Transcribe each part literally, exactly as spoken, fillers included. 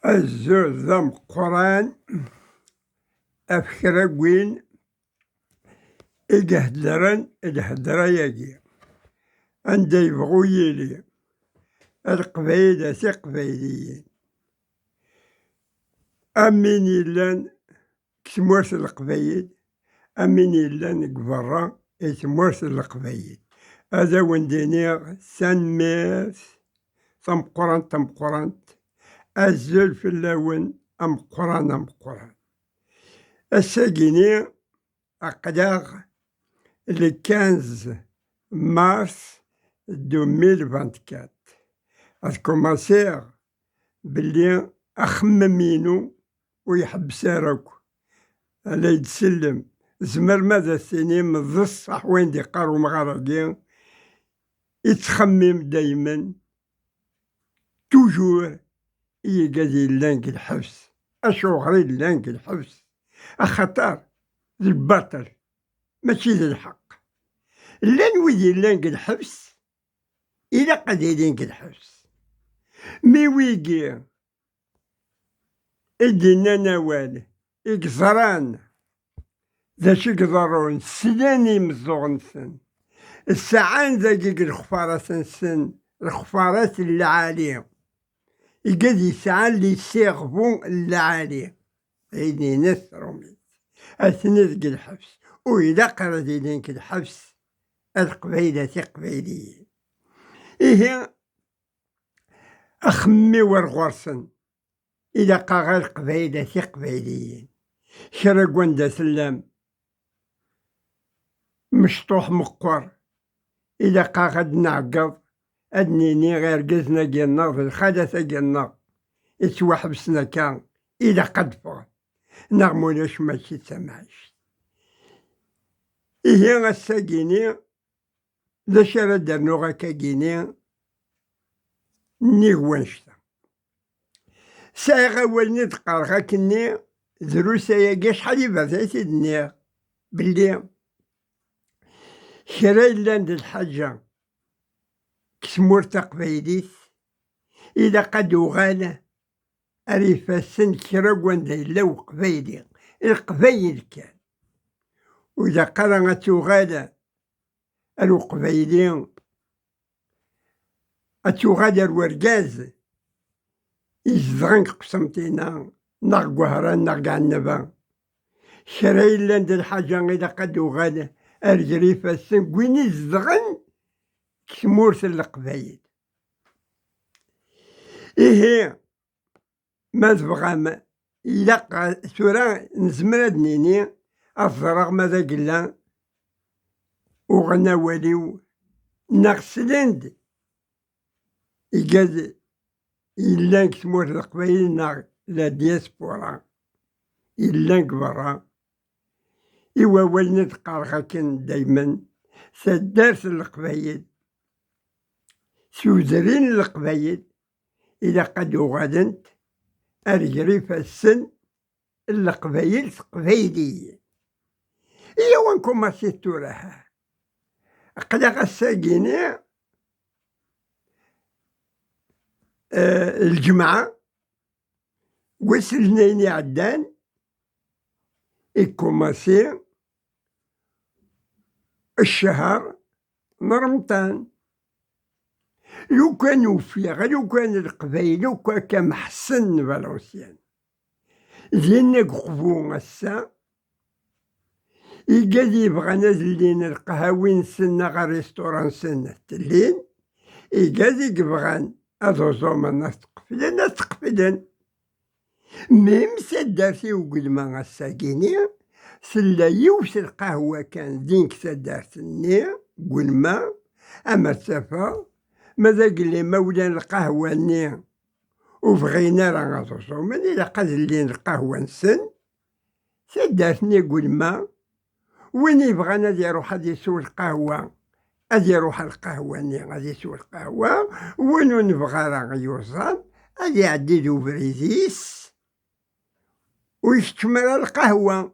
Azul d ameqqran ɣef kra n win i iheddren lhedra-agi, anda yebɣu yili, a Leqbayel, a Tiqbayliyin. Am win yellan deg tmurt n Leqbayel, am win yellan deg berra i tmurt n Leqbayel. Ad awen-d-iniɣ tanemmirt tameqqrant, tameqqrant. Azul fell-awen ameqqran, ameqqran. Ass-agi-ni aql-aɣ le quinze mars deux mille vingt-quatre. Ad kumansiɣ belli axemmem-inu ur iḥebbes ara akk. Ala yettsellim. Tzemrem ad as-tinim d ṣṣeḥ wayen d-iqqar umɣar-agi, ittxemmim daymen, toujours, i yigad yellan deg lḥebs. Acuɣer i llan deg lḥebs? Axaṭer d lbaṭel, mačči d lḥeqq. Llan wid yellan deg lḥebs, ilaq ad ilin deg lḥebs. Mi wigi i d-innan awal, i yeẓran d acu i iḍerrun, slan i yimeẓẓuɣen-nsen, sɛan dagi deg lexfarat-nsen, lexfarat n lɛali, igad yesɛan les cerveaux n lɛali, ayen-ines trumit, atni deg lḥebs, ur ilaq ara ad ilin deg lḥebs, a Leqbayel, a Tiqbayliyin. Ihi, axemmem-iw ar ɣur-sen. Ilaq-aɣ a Leqbayel, a Tiqbayliyin, kra n wanda tellam, mecṭuḥ meqqer, ilaq-aɣ ad nɛeggeḍ, ad nini irgazen-agi-nneɣ d lxalat-agi-nneɣ ittwaḥebsen akka, ilaq ad ffɣen, neɣ ma ulac mačči d tamɛict. Ihi ass-agi-ni, d acu ara d-rnuɣ akkagi-ni nnig wannect-a? Sɛiɣ awal-nni d-qqareɣ akkenni, drus ayagi acḥal iberdan i t-id-nniɣ, belli kra yellan d lḥaǧa deg tmurt taqbaylit, ilaq ad d-uɣal ar ifassen kra n wanda yella uqbayli, leqbayel kan. Ur ilaq ara ad tuɣal ar uqbayli, ad tuɣal ar wergaz izedɣen deg Qsenṭina, neɣ deg Wehran, neɣ deg Ɛennaba. Kra yellan d lḥaǧa ilaq ad d-uɣal ar ger ifassen n win izedɣen deg tmurt n Leqbayel. Ihi, ma tebɣam, ilaq tura nezmer ad nini, ad ẓreɣ ma d agella uɣen awal-iw, neɣ slen-d igad yellan deg tmurt n Leqbayel neɣ la diaspora yellan deg berra, i wawalen i d-qqareɣ akken daymen, taddart n Leqbayel, tudrin n Leqbayel, ilaq ad uɣalent ar ger ifassen n Leqbayel s Teqbayliyin. Iyaw ad nkumasit tura, ha. Aql-aɣ ass-agi-ni, eh, lǧemɛa, wass n letnayen iɛeddan, ikumasi ccher n Remḍan. Lukan ufiɣ, lukan Leqbayel akk akka meḥsen n Valenciennes. Din deg Uqbu ass-a, igad yebɣan ad llin lqahwi-nsen neɣ rrisṭura-nsen tlin, igad i yebɣan ad uẓumen ad t-qeflen, ad t-qeflen. Mim taddart-iw n Ugelma ass-agi-ni, tella yiwet lqahwa kan din deg taddart-nni n Ugelma, amer tafeḍ, ma d agella imawlan lqahwa-nni ur bɣin ara ad uẓumen, ilaq ad llin lqahwa-nsen. Taddart-nni n Ugelma, win yebɣan ad iruḥ ad isew lqahwa, ad iruḥ ar lqahwa-nni, ad isew lqahwa, win ur nebɣi ara yuẓam, ad iɛeddi d ubrid-is, ur ikeččem ara lqahwa.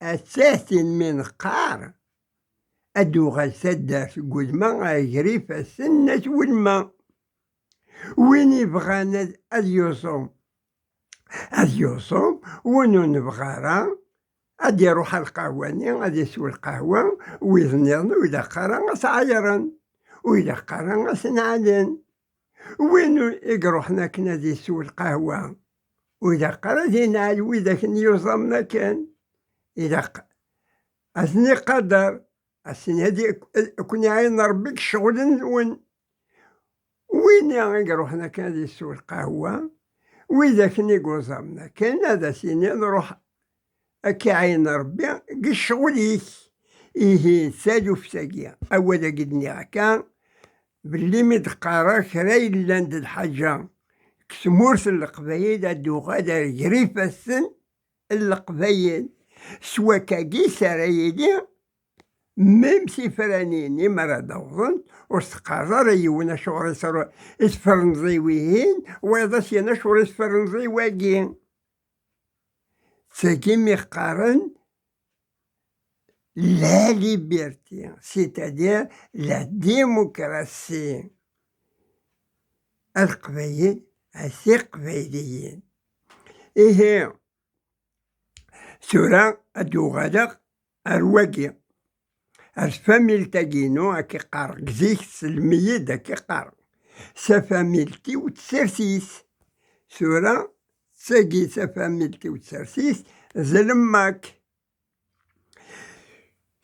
Atta-t-in mi neqqar, ad d-uɣal taddart n Ugelma ar ger ifassen n At Welma. Win yebɣan ad, ad yuẓum, Ad yuẓum, win ur nebɣi ara, ad iruḥ ar lqahwa-nni, ad isew lqahwa, wid nniḍen ur ilaq ara ad s-ɛayren, ur ilaq ara ad s-nɛalen. Win i iruḥen akken ad isew lqahwa, ur ilaq ara ad inɛel widak n yuẓamen akken. Ilaq ad ten-iqader, ad sen-, ad, ad ken-iɛin Ṛebbi deg ccɣel-nwen. Win i iruḥen akken ad isew lqahwa, widak n iguẓamen akken ad as-inin, ruḥ, ad k-iɛin Ṛebbi deg ccɣel-ik. Ihi d taluft-agi, awal-agi d-nniɣ akka, belli mi d-qqareɣ kra yellan d lḥaǧa deg tmurt n Leqbayel, ad d-uɣal ar ger ifassen n Leqbayel. S wakagi s ara yili, mem tifranin, mi ara d-awḍent, ur s-teqqar ara yiwen acuɣer i tfer-, i tefrenẓi wihin, wayeḍ ad s-yin acuɣer i tefrenẓi wagi. D tagi mi qqaren la liberté, c'est-à-dire la démocratie. A Leqbayel, a Tiqbayliyin. Ihi, tura ad d-uɣaleɣ ar wagi, ar tfamilt-agi-inu, ad k-iqqar, deg zik tselm-iyi-d ad k-iqqar, tafamilt-iw d tsertit. Tura, tagi tafamilt-iw d tsertit, d lemmak.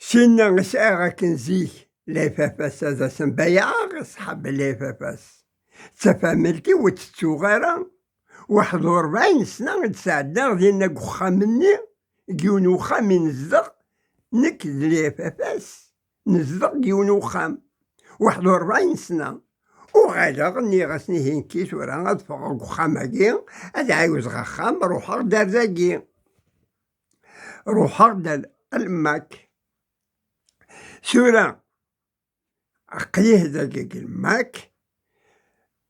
Sinna sɛiɣ akken zik lafafas ad asen-bayeɛeɣ, ṣṣḥab lafafas. D tafamilt-iw ur tettuɣ ara, waḥed u ṛebɛin sna i d-sɛeddaɣ dinna deg uxxam-nni, deg yiwen uxxam i nezdeɣ, nekk d lafafas, nezdeɣ deg yiwen uxxam, waḥed u ṛebɛin sna. Uɣaleɣ, nniɣ-asen, ihi nekki tura ad ffɣeɣ deg uxxam-agi, ad ɛiwzeɣ axxam, ruḥeɣ-d ar dagi. Ruḥeɣ-d al-, al-Mak. Tura, aql-ih dagi deg lmak.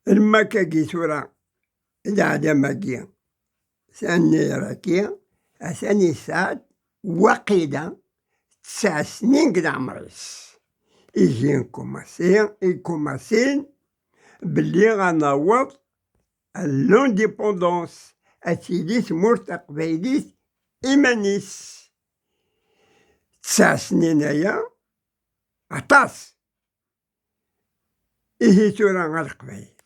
Lmak-agi tura, leɛlam-agi, s annir-agi, atan yesɛa-d waqila tesɛa snin deg leɛmer-is. Ihi nkumasi, nkumasin belli ad naweḍ à l'indépendance, ad tili tmurt taqbaylit iman-is. Tesɛa snin aya, aṭas. Ihi tura a Leqbayel,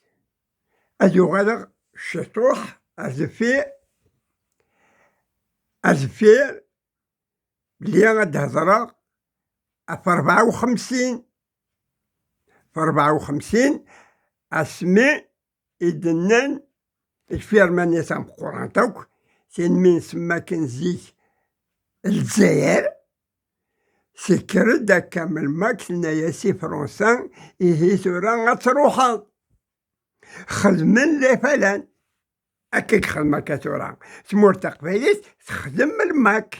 ad uɣaleɣ ciṭuḥ ar deffir, ar deffir, belli ad d-hedreɣ ɣef rebɛa u xemsin, ɣef rebɛa u xemsin, asmi i d-nnan lfirma-nni tameqqrant akk, tin mi nsemma akken zik Lezzayer, tekker-d akka am lmak, tenna-yas i Fransa, ihi tura ad truḥeḍ. Xedmen les Falan. Akka i yexdem akka tura. Tmurt taqbaylit texdem lmak.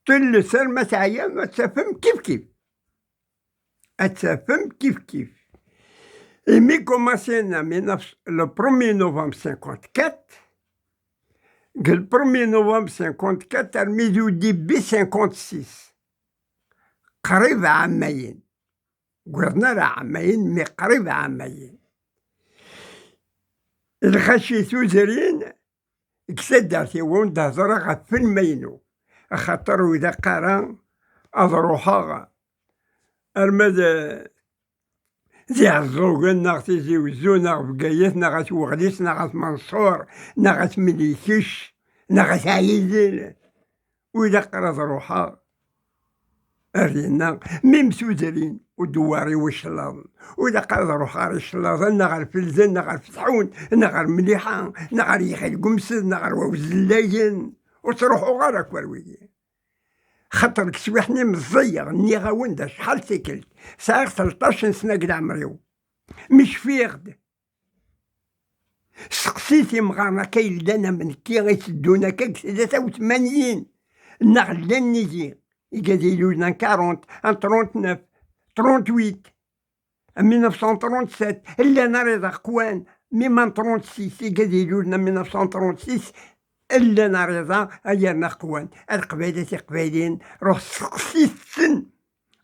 Tulles arma teɛya, ad tafem kif kif. Ad tafem kif kif. Imi kumasin en mille neuf, le premier novembre cinquante-quatre, deg le premier novembre cinquante-quatre armi d au début cinquante-six. Qrib ɛamayen. Ur wwiḍen ara ɛamayen, mi qrib ɛamayen. Lɣaci tuzrin deg taddart-iw, ur d-hedreɣ ɣef lmaynu, axaṭer ur ilaq ara ad ruḥeɣ arma d, d Iɛeẓẓugen, neɣ Tizi Wezzu, neɣ Bgayet, neɣ At Weɣlis, neɣ At Manṣur, neɣ At Mlikec, neɣ At Ɛidel. Ur ilaq ara ad ruḥeɣ ar dinna, mi msudrin udewwar-iw icellaḍen. Ur ilaq ara ad ruḥeɣ ar icellaḍen, neɣ ar Felden, neɣ ar Fetḥun, neɣ ar Mliḥa, neɣ ar Yiɣil Gumsed, neɣ ar Wawzellagen. Ur ttruḥuɣ ara akk ar wigi. Xaṭer deg teswiḥt-nni meẓẓiyeɣ, nniɣ-awen-d acḥal tikkelt. Sɛiɣ tleṭṭac n sna deg leɛmer-iw. Mi cfiɣ-d, seqsit imɣaren akka yellan am nekki, iteddun akka deg tlata u tmanyin, neɣ llan nnig-i, igad ilulen en quarante, en trente-neuf, trente-huit, en mille neuf cent trente-sept, llan ar iḍ aqwan, même en trente-six, igad ilulen en mille neuf cent trente-six, llan ar iḍ, ay yerna aqwan. A Leqbayel, a Tiqbayliyin, ruḥ seqsit-ten.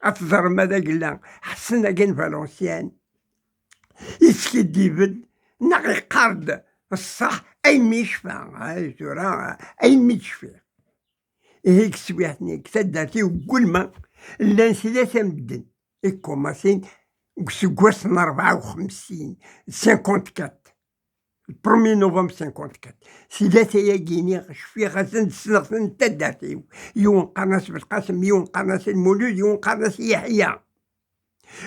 Ad teẓrem ad agella Ḥsen-agi n Valenciennes, yeskiddib-d neɣ iqqar-d ṣṣeḥ ayen mi yecfa, ay tura, ayen mi d-cfiɣ. Ihi deg teswiɛt-nni, deg taddart-iw, deg ulma, llan tlata medden i ikumasin deg useggas n rebɛa u xemsin, cinquante-quatre, le premier novembre cinquante-quatre. Tlata-agi-nni cfiɣ-asen, ssneɣ-ten d taddart-iw. Yiwen qqaren-as Belqasem, yiwen qqaren-as Lmulud, yiwen qqaren-as Yeḥya.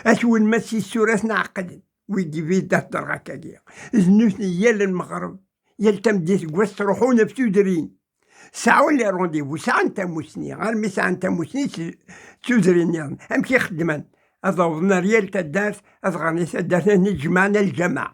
At Welmas, issura-s n ɛeqlen, wigi i d-heddreɣ akkagi. D nutni yal lmeɣreb, yal tameddit deg wass ttruḥun ɣef tudrin. Sɛun les rendez-vous, sɛan tamusni, armi sɛan tamusni s-, d tudrin nniḍen. Amek i xeddmen? Ad awḍen ar yal taddart, ad ɣren i taddart-nni, jemɛen a lǧameɛ.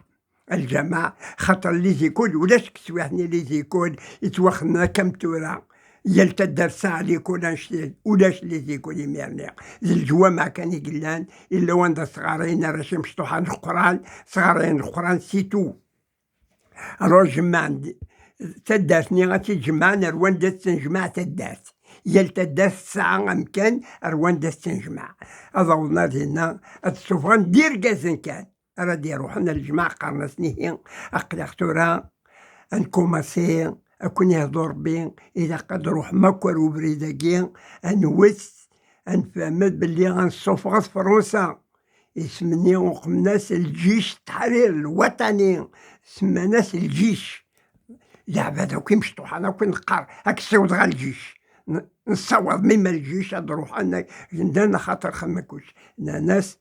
A lǧameɛ, xaṭer les écoles, ulac deg teswiɛt-nni les écoles, yettwaxedmen akka am tura. Yal taddart tesɛa l'école annect-en, ulac les écoles imir-nni. D leǧwameɛ kan i yellan, illa wanda sɣarayen arrac imecṭuḥen Leqran, sɣarayen Leqran, c'est tout. Alors jemɛen-d taddart-nni, ad tt-id-jemɛen ar wanda tettnejmaɛ taddart. Yal taddart tesɛa amkan ar wanda tettnejmaɛ. Ad awḍen ar dinna, ad d-ssufɣen d irgazen kan ara d-iruḥen ar lǧemɛa, qqaren-asen: "Ihi, aql-aɣ tura ad nkumasi, ad ken-ihdu Rebbi, ilaq ad d-truḥem akk ar ubrid-agi, ad nwet, ad nfehmet belli ad nessufɣet Fransa." Isem-nni uqmen-as Lǧic Ttḥrir Lwaṭani, semman-as Lǧic. Leɛbad akk imecṭuḥen akk i neqqar, ad k-ssiwḍeɣ a Lǧic. N-, nessawaḍ mima Lǧic ad ruḥen, ak-, nnan axaṭer xemmen kullec. Nnan-as: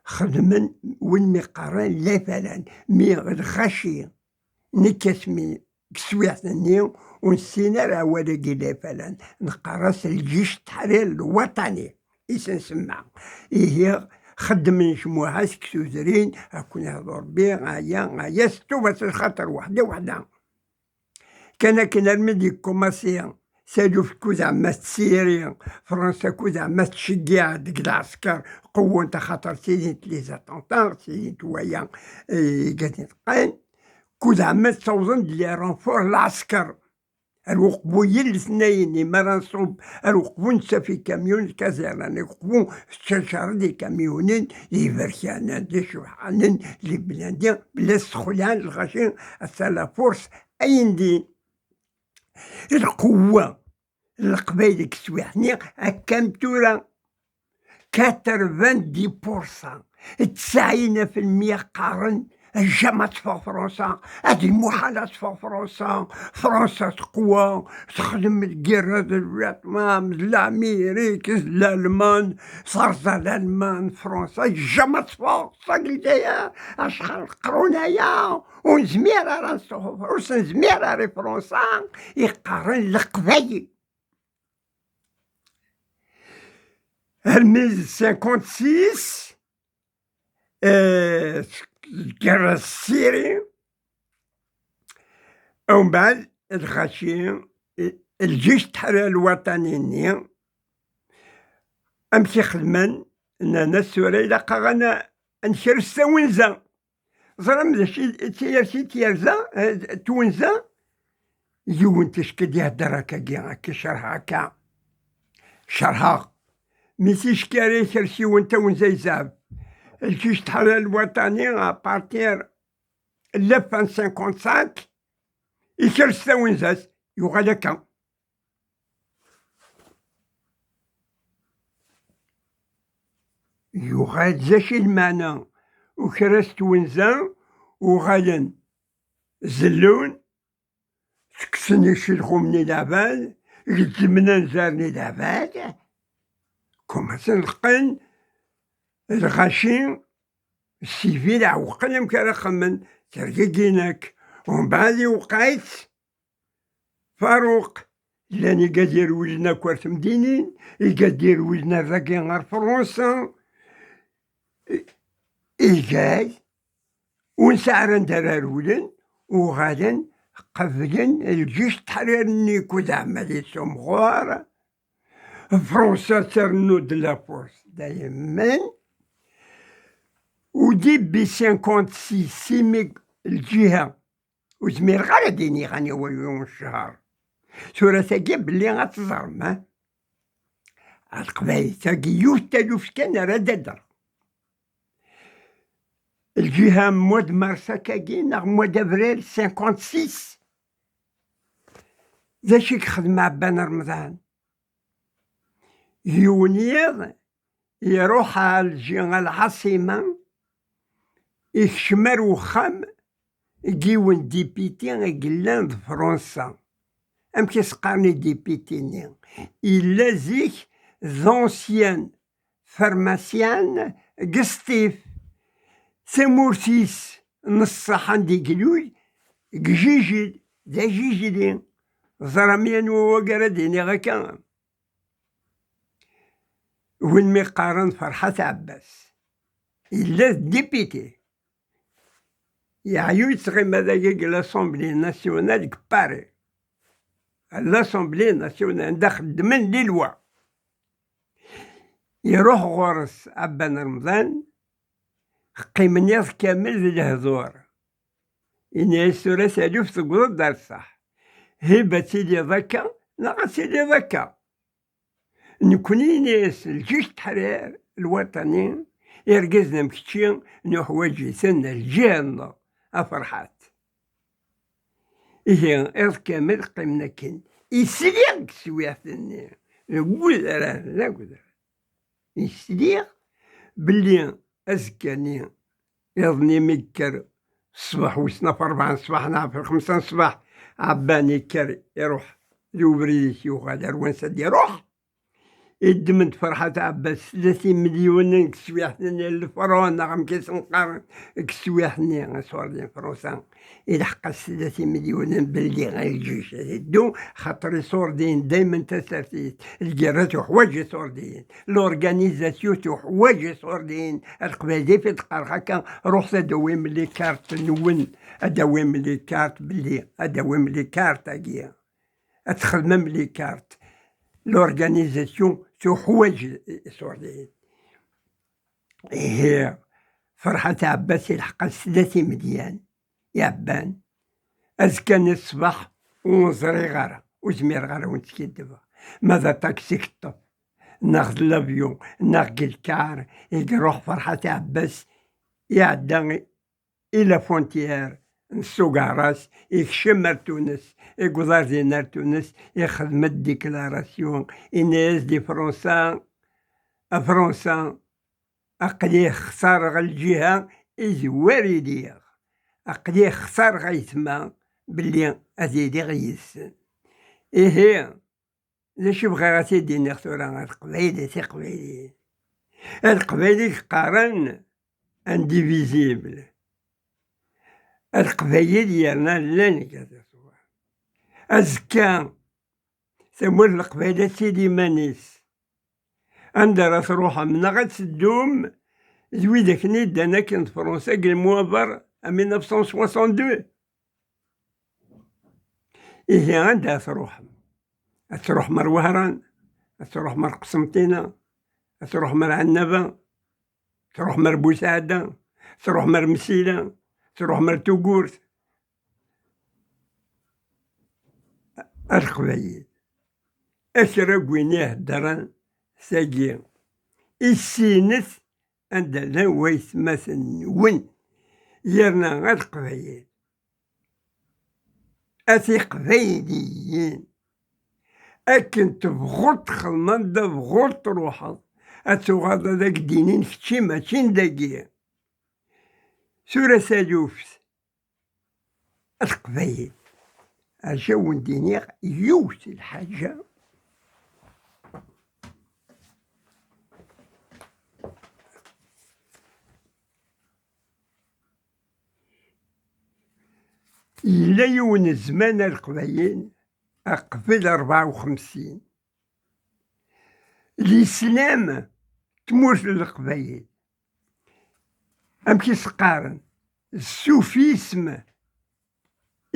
"Xedmen win mi qqaren lafalan, mi lɣaci, nekk asmi deg teswiɛt-nni ur nessin ara awal-agi lafalan, neqqar-as Lǧic Ttḥrir Lwaṭani." I s-nsemma. Ihi, xeddmen cmuḥ-as deg tudrin, ad ken-ihdu Rebbi, aya, aya, s tubat lxaṭer, weḥda, weḥda. Kan akken armi d-yekkumasi taluft kud ɛemma tessiri, Fransa kud ɛemma tceggiɛ deg lɛesker, qewwent axaṭer ttilint les attentats, ttilint waya, eh, i gazin teqqen, kud ɛemma ttawḍen-d les renforts n lɛesker. Ar uqbu yal letnayen, imi ara nṣub, ar uqbu nettaf ikamyun, lkazerna n uqbu tettcacar-d ikamyunen d iberkanen, d icebḥanen, d ibnadi, bla ssexlan lɣaci, ass-a la force, ayen din. Lqewwa n Leqbayel deg teswiɛt-nni, akka am tura, quatre-vingt-dix pour cent, tesɛin ɣef lmya qqaren: "Jamais ad teffeɣ Fransa, ad lmuḥal ad teffeɣ Fransa, Fransa teqwa, texdem lgirra d Lvietnam, d l'Amérique, d l'Allemagne, terẓa l'Allemagne, Fransa, jamais ad teffeɣ." Seg Lezzayer, acḥal n qrun aya, ur nezmir ara ad nsuɣ, ur s-nezmir ara i Fransa, i qqaren Leqbayel. Armi d cinquante-six, eh, lgerra s Siri, umbeɛd lɣaci, eh, Lǧic Ttḥrir Lwaṭani-nni, amek i xedmen? Nnan-as: "Tura ilaq-aɣ ad n-, ad nekrez tawenza." Ẓram d acu i d tayersi n tyerza, eh, twenza? Yiwen ticki d-ihedder akkagi, akka i cerḥeɣ akka. Cerḥeɣ. Mi ticki ara yekres yiwen tawenza yezɛef. Lǧic Ttḥrir Lwaṭani, à partir la fin cinquante-cinq, ikres tawenza-s, yuɣal akka. Yuɣal d acu i lmeɛna ukras twenza, uɣalen zellun, tekksen icelɣumen i leɛbad, gezzmen anzaren i leɛbad, kumasen leqqen lɣaci, sivil ɛewqen amek ara xemmen, tergigin akk, umbeɛd iwqeɛ-itt Faruq, llan igad irewlen akk ar temdinin, igad irewlen ar dagi ar Fransa, i-, igad, ur nesɛi ara anda ara rewlen, uɣalen qeblen lǧic teḥrir-nni kud ɛmali s umɣur, Fransa ternu-d la force dayemmen, u début cinquante-six, imi lǧiha Ur zmireɣ ara ad d-iniɣ aniwa n ccher. Tura tagi belli ad teẓrem, ha? Ar Leqbayel tagi yiwet taluft kan ara d-adreɣ. Lǧiha n mois de mars akkagi neɣ mois d'avril cinquante-six. D acu i yexdem Ɛebban Remḍan? Yiwen yiḍ iruḥ ɣer lǧi-, ɣer lɛaṣima, ikcem ar wexxam n yiwen dipiti i yellan di Fransa. Amek i s-qqaren i dipiti-nni? Yella zik d ancien pharmacien deg Sṭif. Tamurt-is n ṣṣeḥ anda i ilul, deg Jijel, d ajijli. Ẓram anwa wagi ara d-iniɣ akka? Win mi qqaren Ferḥat Ɛebbas. Yella d dipiti. Yeɛyu yettɣima dagi deg l'Assemblée nationale deg Paris. L'Assemblée nationale, anda xeddmen les lois. Iruḥ ɣur-s Ɛebban Remḍan, qqimen iḍ kamel d lehdur. Ini-as: "Tura taluft tewweḍ-d ar ṣṣeḥ. Hib ad tiliḍ akka, neɣ ad tiliḍ akka." Nekni, ini-as, lǧic teḥrir lwaṭani, irgazen am kečči nuḥwaǧ-iten lǧiha-nneɣ, a Ferḥat. Ihi, iḍ kamel qqimen akken. Isliɣ deg teswiɛt-nni, deg udrar, deg udrar. Isliɣ belli azekka-nni iḍ-nni mi yekker ṣṣbeḥ, wissen ɣef rebɛa n ṣṣbeḥ neɣ ɣef lxemsa n ṣṣbeḥ, Ɛebban yekker iruḥ di ubrid-is, yuɣal ar wansa d-iruḥ. Iddem-d Ferḥat Ɛebbas tlata imelyunen deg teswiɛt-nni n lefrun, neɣ amek i sen-qqaren deg teswiɛt-nni, asurdi n Fransa. Ilḥeq-as tlata imelyunen belli lǧic ad iddu, xaṭer isurdiyen daymen tasertit, lgirra tuḥwaǧ isurdiyen, l'organisation tuḥwaǧ isurdiyen. A Leqbayel, i d-qqareɣ akka, ruḥet ad d-tawim les cartes-nwen, ad d-tawim les cartes belli, ad d-tawim les cartes-agi. Ad txedmem les cartes. L'organisation tuḥwaǧ isurdiyen. Ihi, Ferḥat Ɛebbas ilḥeq-as tlata imelyunen i Ɛebban. Azekka-nni ṣṣbeḥ ur ẓriɣ ara, ur zmireɣ ara wen-skiddbeɣ. Ma d aṭaksi i yeṭṭef, neɣ d l'avion, neɣ deg lkar i iruḥ Ferḥat Ɛebbas, iɛedda i la frontière n Sugaras, ikcem ar Tunes, i uḍar din ar Tunes, ixdem-d déclaration, ini-as di Fransa: "A Fransa, aql-i xtareɣ lǧiha i zwar iliɣ. Aql-i xtareɣ ayetma belli ad iliɣ yid-sen." Ihi, d acu bɣiɣ ad t-id-iniɣ tura, a Leqbayel, a Tiqbayliyin? A Leqbayel i yeqqaren indivisible. A Leqbayel yerna llan gar-asen. Azekka, tamurt n Leqbayel ad tili iman-is. Anda ara truḥem? Neɣ ad teddum d widak-nni yeddan akken d Fransa deg lemwaber en mille neuf cent soixante-deux? Ihi, anda ad truḥem? Ad truḥem ar Wehran, ad truḥem ar Qsenṭina, ad truḥem ar Ɛennaba, ad truḥem ar Busɛada, ad truḥem ar Msila, ad truḥem ar Tugurt. A Leqbayel, a kra n win iheddren tagi, issinet anda llan waytmaten-nwen, yerna a Leqbayel, a Tiqbayliyin, akken tebɣuḍ txedmeḍ, d abɣuḍ truḥeḍ, ad tuɣaleḍ ad ak-d-inin kečči mačči n dagi. Tura taluft, a Leqbayel, aǧawen d-iniɣ yiwet lḥaǧa. Yella yiwen zzman, a Leqbayel, aqbel rebɛa u xemsin, lislam, tmurt n Leqbayel, amek i s-qqaren, d sufisme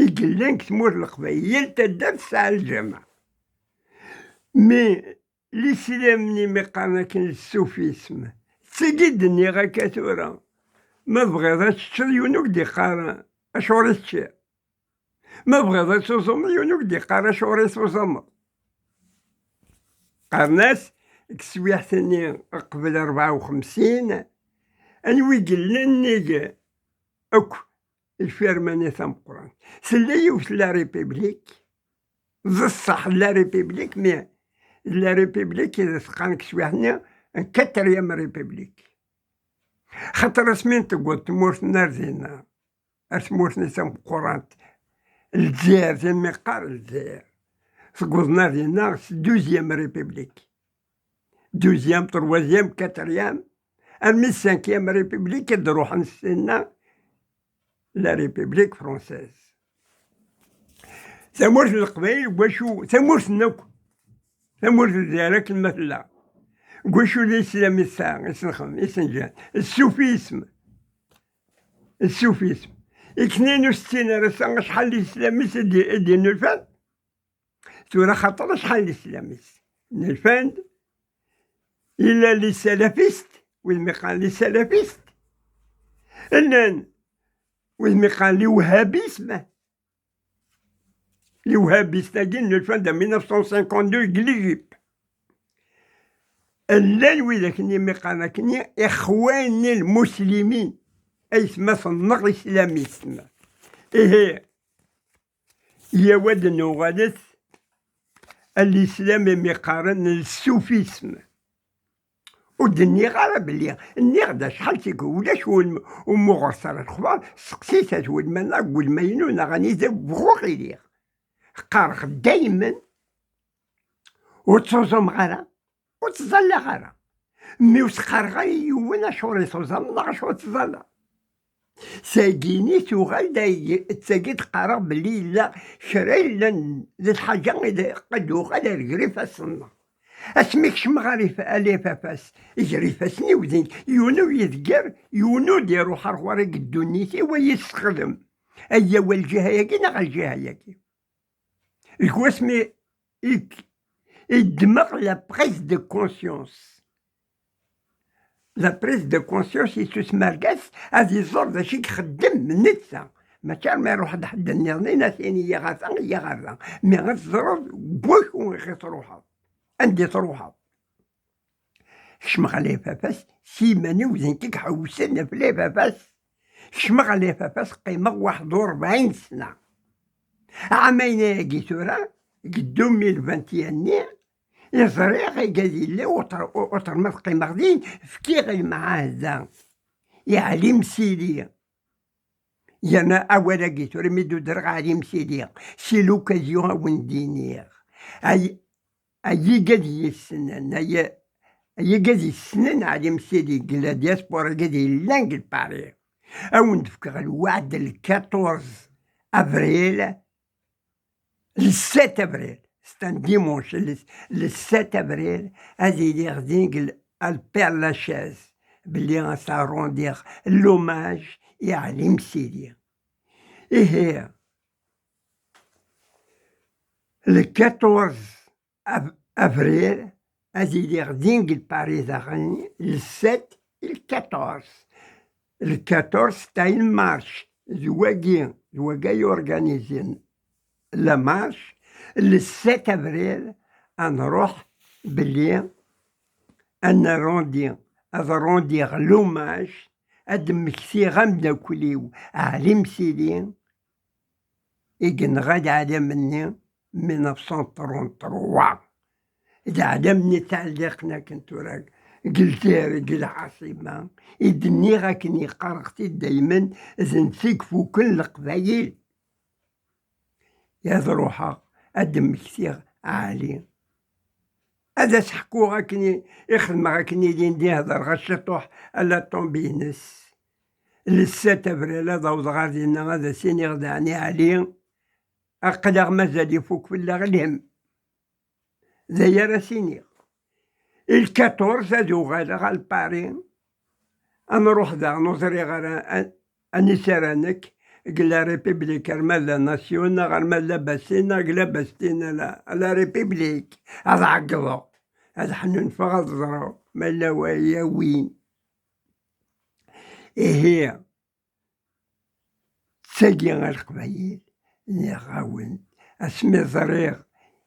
i yellan deg tmurt n Leqbayel, yal taddart tesɛa lǧameɛ. Mi lislam-nni mi qqaren akken d sufisme, d tagi d-nniɣ akka tura, ma tebɣiḍ ad teččeḍ, yiwen ur k-d-iqqar acuɣer i teččiḍ. Ma tebɣiḍ ad tuẓumeḍ, yiwen ur k-d-iqqar acuɣer i tuẓumeḍ. Qqaren-as deg teswiɛt-nni qbel rebɛa u xemsin, anwa i yellan nnig akk lfirma-nni tameqqrant. Tella yiwet la République, d ṣṣeḥ la République, mais la République i d-teqqaren deg teswiɛt-nni, quatrième République. Xaṭer asmi n teggeḍ tmurt n ar dinna, ar tmurt-nni tameqqrant, Lezzayer, tin mi qqar Lezzayer, teggeḍ n ar dinna s deuxième République. Deuxième, troisième, quatrième, armi d cinquième République i d-ruḥen s tinna, la République française. Tamurt n Leqbayel, deg wacu, tamurt n akk, tamurt n Lezzayer akken ma tella, deg wacu d islam i tesɛa, i senxem, i senǧan, le soufisme. Le soufisme. I knin ur settin ara sa acḥal n islam i d-, i d-innulfan? Tura xaṭer acḥal n islam i s-, nnulfan-d. Yella les salafistes, wid mi qqaren les salafistes. Llan wid mi qqaren les wahhabistes. Les wahhabistes-agi nnulfan-d en mille neuf cent cinquante-deux deg l'Égypte. Llan widak-nni mi qqaren akkenni ixwan lmuslimin, aytmaten-nneɣ islamisten. Ihi, yaw ad nuɣalet a l'islam imi qqaren le soufisme. Ur d-nniɣ ara belli, nniɣ-d acḥal tikkelt, ulac ul-, umuɣer s ara lexbar, seqsit at weltma-nneɣ deg welma-inu neɣ anida bɣuɣ iliɣ. Qqareɣ daymen, ur ttuẓumeɣ ara, ur ttẓallaɣ ara. Mi ur s-qqareɣ ara i yiwen acuɣer i tuẓameḍ neɣ acuɣer tettẓallaḍ. Tagini tuɣal d ay-, d tagi d-qqareɣ belli yella kra yellan d lḥaǧa i d-, qed uɣal ar ger ifassen-nneɣ. Asmi kecmeɣ ar if-, ar lifafas, ger ifassen-iw din, yiwen ur yedger, yiwen ur d-iruḥ ar ɣur-i deg ddunit-iw ad yi-ssexdem. Ay awal lǧiha-yagi neɣ lǧiha-yagi. Deg wasmi i, i ddmeɣ la prise de conscience. La prise de conscience yettusem argaz ad iẓer d acu i ixeddem netta. Mačči arma iruḥ-d ḥedd nniḍen i as-yini ɣer ta, ɣer ta. Mi ad teẓreḍ deg wacu i ɣ-truḥeḍ. Anda i truḥeḍ? Kecmeɣ ɣer lifafas, s yiman-iw d nekk i iḥewsen ɣef lifafas. Kecmeɣ ɣer lifafas, qqimeɣ waḥed u rebɛin sna. Ɛamayen-agi tura, deg deux mille vingt et un-nni, i ẓriɣ agad yella uṭer-, uṭer ma teqqimeɣ din, fkiɣ lemɛahda i Ɛli Msili. Yerna awal-agi tura mi d-udreɣ Ɛli Msili, c'est l'occasion ad wen-d-iniɣ. Ay, ay igad yessnen, ay, ay igad yessnen Ɛli Msili deg la diaspora, igad yellan deg Paris. Ad wen-d-fkeɣ lweɛd le quatorze avril, le sept avril, c'est un dimanche, le, le sept avril, ad iliɣ din deg l-, al Père Lachaise, belli ad s-rendiɣ l'hommage i Ɛli Msili. Ihi, le quatorze av-, avril, ad iliɣ din deg Paris daɣen, le sept et le quatorze. Le quatorze, c'est une marche. D wagi, d wagi ay organizin la marche. Le sept avril, ad nruḥ belli ad nrundi, ad rendiɣ l'hommage, ad d-mmektiɣ ameddakel-iw Ɛli Msili, i yenɣa lɛalam-nni mille neuf cent trente-trois. Lɛalam-nni ttɛelliqen akken tura deg Lezzayer, deg lɛaṣima, i d-nniɣ akken i qqareɣ-t-id daymen, d netta i ifuken Leqbayel. Ad ruḥeɣ ad d-mmektiɣ Ɛli. Ad as-ḥkuɣ akken i, i xedmeɣ akken ilindi, hedreɣ-as ciṭuḥ ala ṭṭumbi-ines. Le sept avril ad awḍeɣ ar dinna, ad as-iniɣ daɣen i Ɛli, aql-aɣ mazal ifuk fell-aɣ lhem. D aya ara s-iniɣ. I le quatorze ad uɣaleɣ ar Paris. Ad nruḥ daɣen, ur ẓriɣ ara an-, anisi ara nekk, deg la République, arma d la Nation, neɣ arma d la Bastille, neɣ deg la Bastille, à la, à la République. Ad ɛeggḍeɣ, ad ḥnunfeɣ, ad ẓreɣ ma yella wa yawin. Ihi, d tagi a Leqbayel, nniɣ-awen, asmi ẓriɣ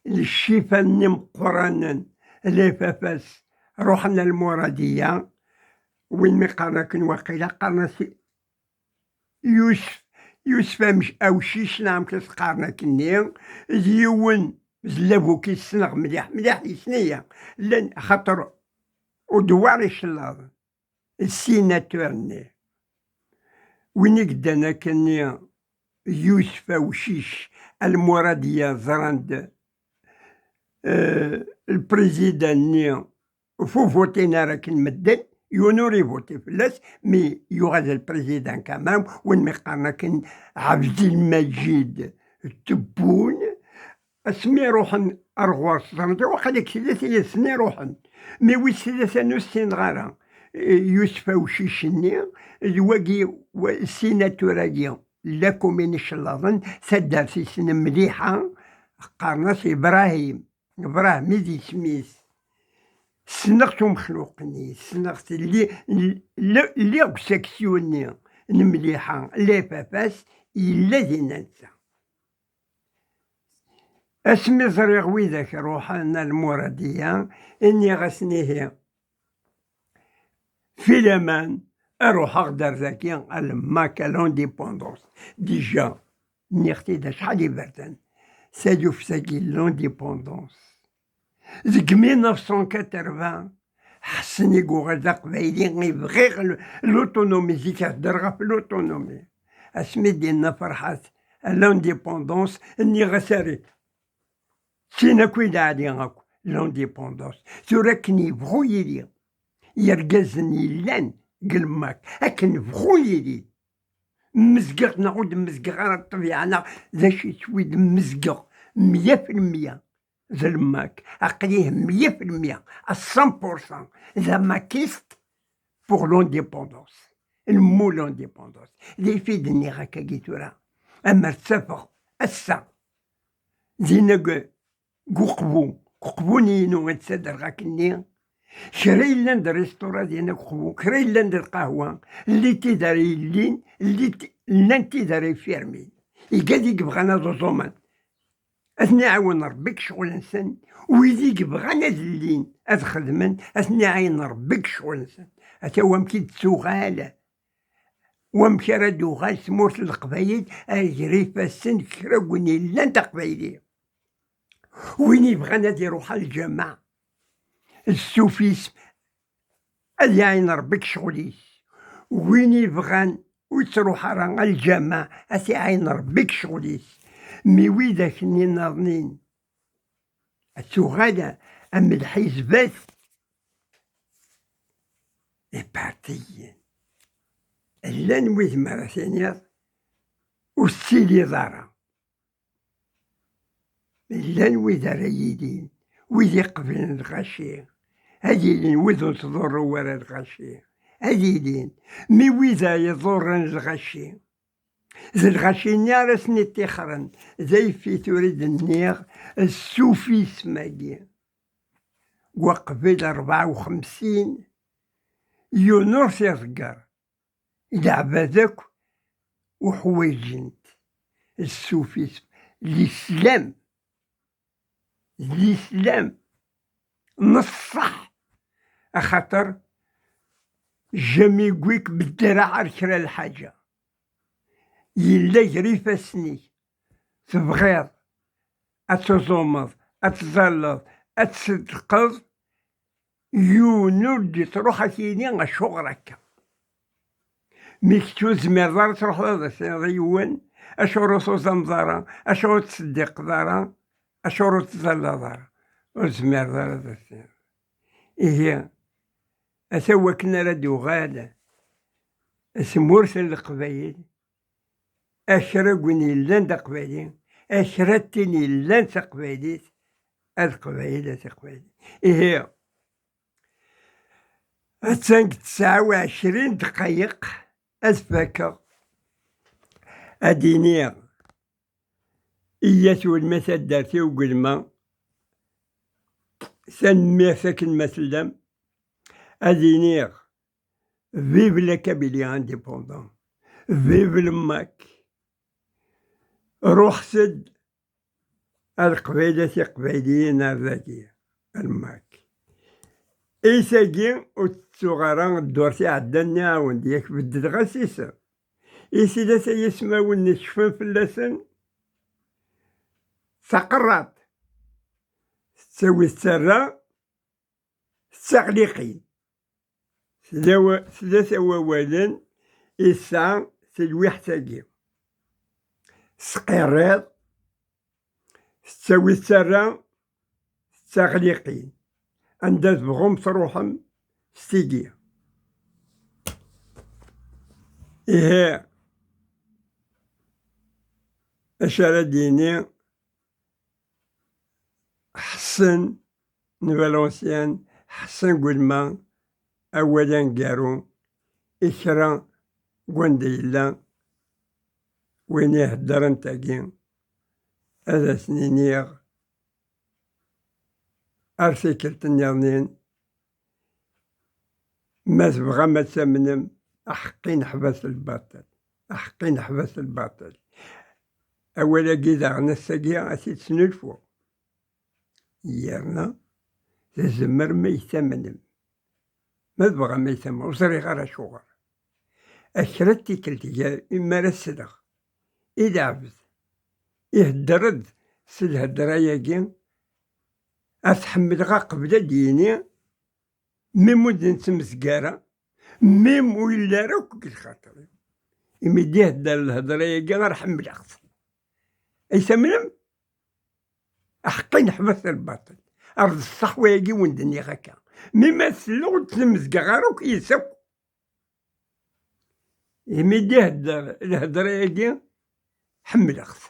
leccifa-nni meqqranen, lifafas, ruḥen ar Lmuradiya, win mi qqaren akken waqila, qqaren-as i-, Yusef, Yusef Amec-, Awcic, neɣ amek i s-qqaren akkenni, d yiwen d labuki ssneɣ mliḥ, mliḥ yesni-ya. Llan, xaṭer udewwar icellaḍen, d sinatur-nni. Win i yeddan akkenni, Yusef Awcic, Almuradiya, ẓran-d, eh, lprizida-nni ur fuvutin ara akken medden, yiwen ur ivuti fell-as, mi yuɣal d lprizida kamam, win mi qqaren akken Ɛebdelmaǧid Tebbun, asmi ruḥen ar ɣur-s, ẓran-t, waqila deg tlata yid-sen i ruḥen. Mi wis tlata ur ssineɣ ara, eh, Yusef Awcic-nni, d wagi, wa-, sinatur-agi, la commune icellaḍen, taddart-is n Mliḥa, qqaren-as Ibrahim. Ibrahim i d isem-is. Ssneɣ-t umexluq-nni, ssneɣ-t, lli-, lli-, lliɣ deg usaksyu-nni n Mliḥa, la baba-s yella dinna netta. Asmi ẓriɣ widak ruḥen ar Lmuradiya, nniɣ-asen ihi, fi laman, ruḥeɣ-d ar dagi, a Lmak, a l'indépendance. Déjà, nniɣ-t-id acḥal iberdan. Taluft-agi, l'indépendance. Deg mille neuf cent quatre-vingts, ḥessen i yuɣal d aqbayli, i bɣiɣ l-, l'autonomie, zik heddreɣ ɣef l'autonomie. Asmi d-yenna Ferḥat, a l'indépendance, nniɣ-as, ari, sin akk i d-ɛli akk, l'indépendance. Tura akken yebɣu yili, yergazen yellan deg Lmak, akken bɣu yili. Mmezgeɣ neɣ ur d-mmezgeɣ ara ṭṭbiɛa, neɣ d acu yettwi d-mmezgeɣ, mya fi lmya d Lmak. Aql-i mya fi lmya, à cent pour cent, d amakist pour l'indépendance. Nmu l'indépendance. D ayf i d-nniɣ akkagi tura. Amer ttafeɣ ass-a, dinna deg, deg uqbu, deg uqbu-nni-inu i d-ttadreɣ akkenni, kra yellan d restaurant dinna deg uqbu, kra yellan d lqahwa, lli tid ara yellin, lli t-, llan tid ara yfirmin. Iga d i yebɣan ad uẓumen. Ad ten-iɛawen Rebbi deg ccɣel-nsen, wid i yebɣan ad llin, ad xedmen, ad ten-iɛawen Rebbi deg ccɣel-nsen. Ata wamek i d-tuɣal, wamek ara d-uɣal tmurt n Leqbayel ar ger ifassen kra n win yellan d aqbayli. Win yebɣan ad iruḥ ar lǧameɛ, d sufism, ad iɛayen Rebbi deg ccɣel-is. Win yebɣan ur yettruḥ ara ar lǧameɛ, ad t-iɛayen Rebbi deg ccɣel-is. Mi widak-nni nniḍen ad tuɣal am lḥizbat, ipartiyen. Llan wid mi ara tiniḍ ur tettiliḍ ara. Llan wid ara yilin, wid iqeblen lɣaci. Ad ilin wid ur tḍurru ara lɣaci. Ad ilin. Mi wid ay iḍurren lɣaci, d lɣaci-nni ara sen-iṭixren. D ayf-it ur i d-nniɣ, ssufism-agi. Waqbel rebɛa u xemsin, yiwen ur t-iḍegger. Leɛbad akk uḥwaǧen-t. Ssufism, l'islam, l'islam n ṣṣeḥ, axaṭer jamais yewwi-k beddereɛ ar kra lḥaǧa. Yella ger ifassen-ik, tebɣiḍ ad tuẓumeḍ, ad tẓalleḍ, ad tṣeddqeḍ, yiwen ur d-ittruḥ ad k-yini acuɣer akka. Mi kečč ur tezmireḍ ara ad truḥeḍ ad as-tiniḍ i yiwen, acuɣer ur tuẓameḍ ara, acuɣer ur tettseddiqeḍ ara, acuɣer ur tettẓallaḍ ara, ur tezmireḍ ara ad as-tiniḍ. Ihi, ata wakken ara d-uɣal tmurt n Leqbayel, a kra n win yellan d aqbayli, a kra n tin yellan d taqbaylit, a Leqbayel, a Tiqbaylit. Ihi, attan deg tesɛa u ɛecrin ddqayeq ad fakeɣ. Ad iniɣ, iyyat welma taddart-iw gelma, tanemmirt akken ma tellam. Ad iniɣ, vive la Kabylie indépendant, vive le Lmak. Ruḥet-d a Leqbayel, a Tiqbayliyin, ar dagi, a Lmak. Is-agi ur tettuɣ ara ddurt iɛeddan nniɣ-awen-d, yak beddeɣ-as isem. I tila tayismawen nekfan fell-asen, taqerraṭ tettawi tettarra, tettaɣliqin. Tlata wawalen i tesɛa telwiḥt-agi. Sqirriḍ, tettawi tettarra, tettaɣliqin. Anda tebɣum truḥem s tigi. Ihi, acu ara d-yini Ḥsen n Valenciennes, Ḥsen Gulma, awal aneggaru i kra n wanda yella win iheddren tagi, ad as-niniɣ ar tikkelt nniḍnin, ma tebɣam ad tamnem, aḥeqqi neḥbes lbaṭel, aḥeqqi neḥbes lbaṭel. Awal-agi daɣen ass-agi ad t-id-snulfuɣ. Yerna tzemrem ad yi-tamnem. Ma tebɣam ad yi-tamnem, ur ẓriɣ ara acuɣer. A kra n tikkelt gar mi ara sleɣ i lɛebd ihedder-d s lhedra-agi, ad t-ḥemmleɣ aqbel ad d-yini, mim ur d-nettmezgar ara, mim ur yelli ara akk deg lxaṭer-iw. Imi d-ihedder lhedra-agi ara ḥemmleɣ-t. Ay tamnem? Aḥeqqi neḥbes lbaṭel. Ar d ṣṣeḥ wayagi wen-d-nniɣ akka. Mi ma selleɣ ur d-tmezgeɣ ara akk yis akk. Imi d-ihedder lhedra-agi, ḥemmleɣ-t.